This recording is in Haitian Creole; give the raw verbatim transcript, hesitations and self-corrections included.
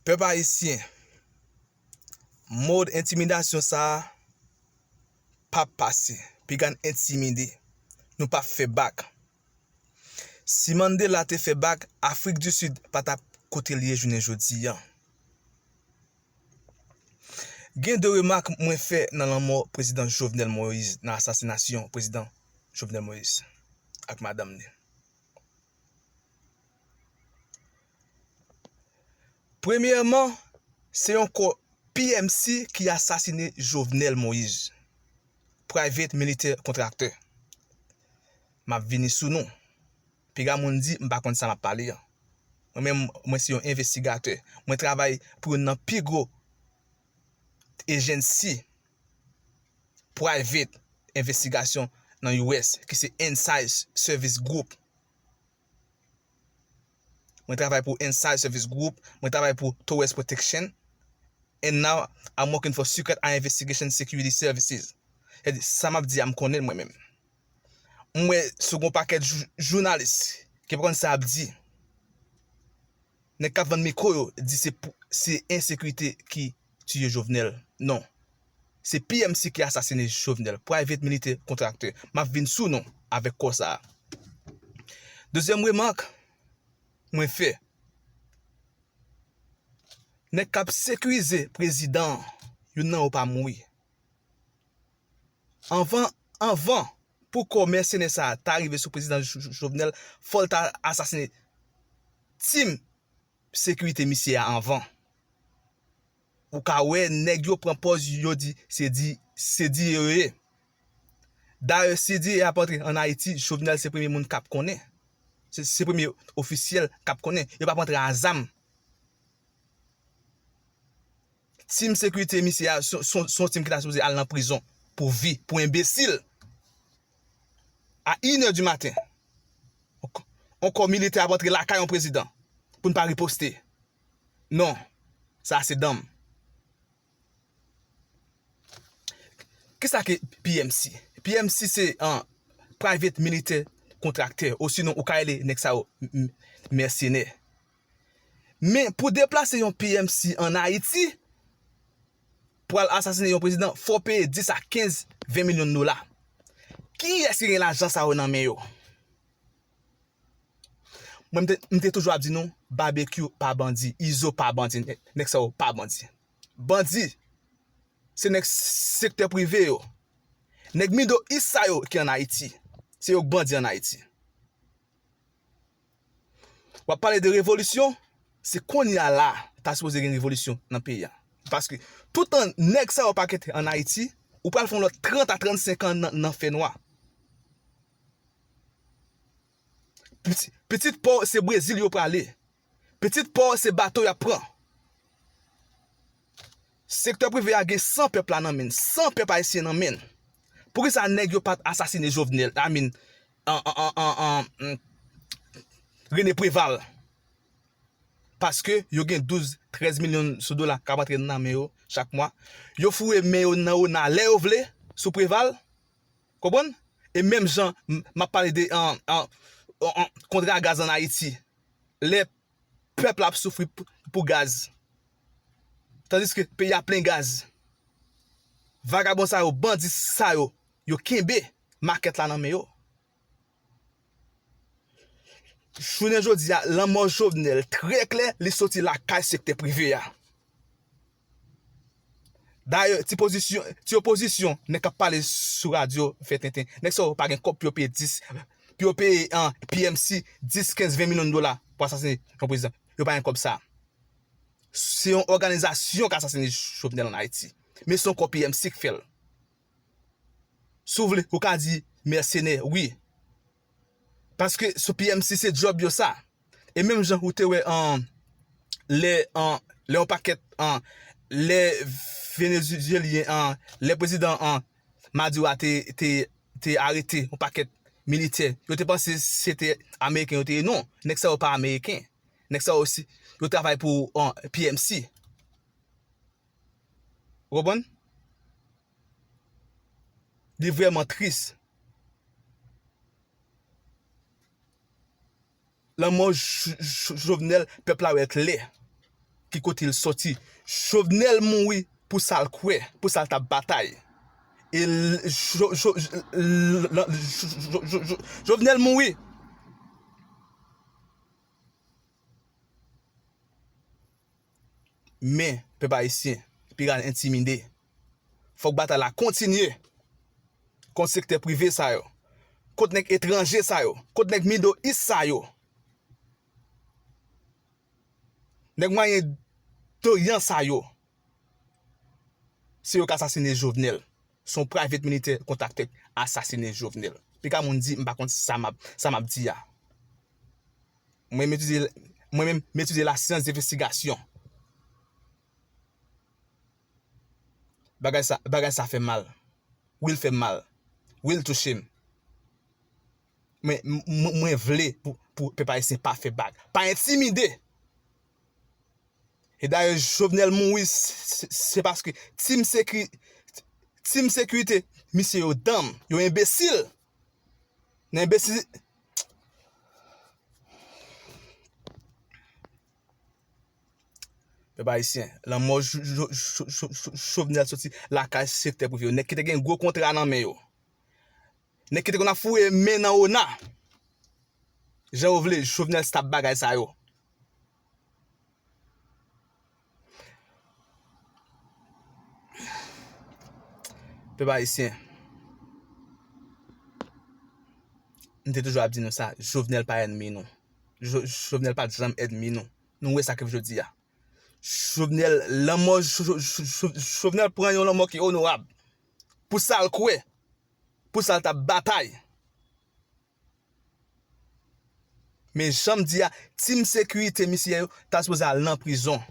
Pèp ayisyen, mòd entimidasyon sa a p ap pase. Piga n entimide. Nou p ap fè bak. Si Mandela te fè bak, Afrik di Sid pa t ap kote l ye jounen jodi a. Gen de remak mwen fè nan lanmò prezidan Jovenel Moïse, nan asasinasyon prezidan Jovenel Moïse ak madanm li. Premyèman, se yon kò P M C ki asasine Jovenel Moïse, private military contractor. M ap vini sou non. Piga moun di m pa konn sa m ap pale a. Mwen menm, mwen se yon envestigatè. Mwen travay pou youn nan pi gwo ejensi private envestigasyon nan U S, ki se Insight Service Group. Mwen travay pou Insight Service Group, mwen travay pou Torres Protection, and now I'm working for Secret Eye Investigation Security Services. Sèdi, sa m ap di a, m konnen l mwen menm. M wè sou gon pakèt jou-, jounalis ki pa konn sa y ap di. Nèg k ap vann mikwo yo di se pou, se ensekirite ki tiye Jovenel. Non. Se P M C ki asasine Jovenel. Private military contractor. M ap vin sou non avèk kò sa a. Dezyèm remak mwen fè. Nèg k ap sekirize prezidan an, youn nan yo pa mouri. Anvan, anvan pou kò mèsenè sa a ta rive sou prezidan Jo-, Jo-, Jovenel, fò l ta asasine tim sekirite misye a anvan. Ou ka wè nèg yo pran pòz yo di se di, se di yo ye. Dayè, si di ap antre ann Ayiti, Jovenel se premye moun k ap konnen. Se, se premye ofisyèl k ap konnen. Yo p ap antre a zam. Tim sekirite misye a, se, se, se yon tim ki ta sipoze al nan prizon pou vi, pou enbesil. A inè di maten, yon kò militè ap antre lakay yon prezidan pou n pa riposte. Non, sa se danm. Kisa ki P M C? P M C se, an, private military contractor, osinon ou ka rele nèg sa yo m-, m-, mèsenè. Men pou deplase yon P M C ann Ayiti, pou al asasine yon prezidan, fò w peye dis a kenz, ven milyon dola. Kiyès ki gen lajan sa yo nan men yo? Mwen, m te, m te toujou ap di nou, Babekyou pa bandi, Izo pa bandi, nè-, nèg sa yo pa bandi. Bandi, se nèg sektè prive yo. Nèg Middle East sa yo ki ann Ayiti. Se yo k bandi ann Ayiti. W ap pale de revolisyon, se kounye a la, ta sipoze gen revolisyon nan peyi a. Paske toutan nèg sa yo pa kite ann Ayiti, ou pral fè yon lòt trant a trannsenk an nan, nan fènwa. Piti, pitit pa w se Brezil yo prale. Pitit pa w se bato y ap pran. Sektè prive a gen san pèp la nan men l, san pèp ayisyen nan men l. Poukisa nèg yo pa t asasine Jovenel, I mean, an, an, an, an, an, mm, René Préval? Paske yo gen douz, trèz milyon sou dola k ap antre nan men yo chak mwa. Yo foure men yo nan ona lè yo vle sou Préval. Konprann? E menm jan, m, m ap pale de, an, an, an, an, kontra gaz ann Ayiti. Lè pèp la ap soufri pou, pou gaz. Tandiske peyi a plen gaz. Vagabon sa yo, bandi sa yo, yo kenbe makèt la nan men yo. Jounen jodi a, lanmò Jovenel trè klè, li soti lakay sektè prive a. Dayè, ti pozisyon, ti opozisyon, nèg k ap pale sou radyo fè tenten. Nèg sa yo pa gen kòb pou yo peye dis, pou yo peye, an, P M C dis, kenz, ven milyon dola pou asasine yon prezidan. Yo pa gen kòb sa. Se yon òganizasyon k asasine Jovenel ann Ayiti. Men se yon kò P M C k fè l. Si w vle, ou ka di mèsenè, wi. Paske sou P M C se djòb yo sa. E menm jan ou te wè, an, lè, an, lè yon pakèt, an, lè Venezuelyen, an, lè prezidan, an, Maduro a te, te, te arete yon pakèt militè, yo te panse se te Ameriken yo te ye. Non, nèg sa yo pa Ameriken. Nèg sa yo osi, yo travay pou, an, P M C. Ou konprann? Li vrèman tris. Lanmò J-, J-, Jovenel, pèp la wè klè. ki kote l sòti. Jovenel mouri pou sa l kwè, pou sa l t ap batay. E l- Jo- Jo- Jo- l- Jo- Jo- Jo- Jovenel mouri. Men, pèp ayisyen, piga entimide. Fòk batay la kontinye kont sektè prive sa yo, kont nèg etranje sa yo, kont nèg Middle East sa yo, nèg Mwayen Doryan sa yo. Se yo k asasine Jovenel. Se yon private militè kontakte k asasine Jovenel. Piga moun di m pa konn sa m ap sa m ap di a. Mwen menm etidye mwen menm m etidye lasyans de envestigasyon. Bagay sa bagay sa fè mal. Wi l fè m mal. Wi l touche m. Men m- m- mwen vle pou pou pèp ayisyen pa fè bag. Pa entimide. E dayè Jovenel mouri se- se- se paske team sekirite, team sekirite, misye yo danm, yo enbesil. Nan enbesil. Pèp ayisyen, lanmò Jovenel soti lakay sektè prive yo. Nèg ki te gen gwo kontra nan men yo. Nèg ki te konn ap foure men nan ona. Jan yo vle, Jovenel stop bagay sa yo. Pèp ayisyen, m te toujou ap di nou sa, Jovenel pa ènmi nou. Jo- Jovenel pa t janm ènmi nou. Nou wè sa k rive jodi a. Jovenel, lanmò Jo- Jo- Jo- Jovenel pran yon lanmò ki onorab pou sa l kwè, pou sa l t ap batay. Men jan m di a, team sekirite misye yo ta sipoze al nan prizon.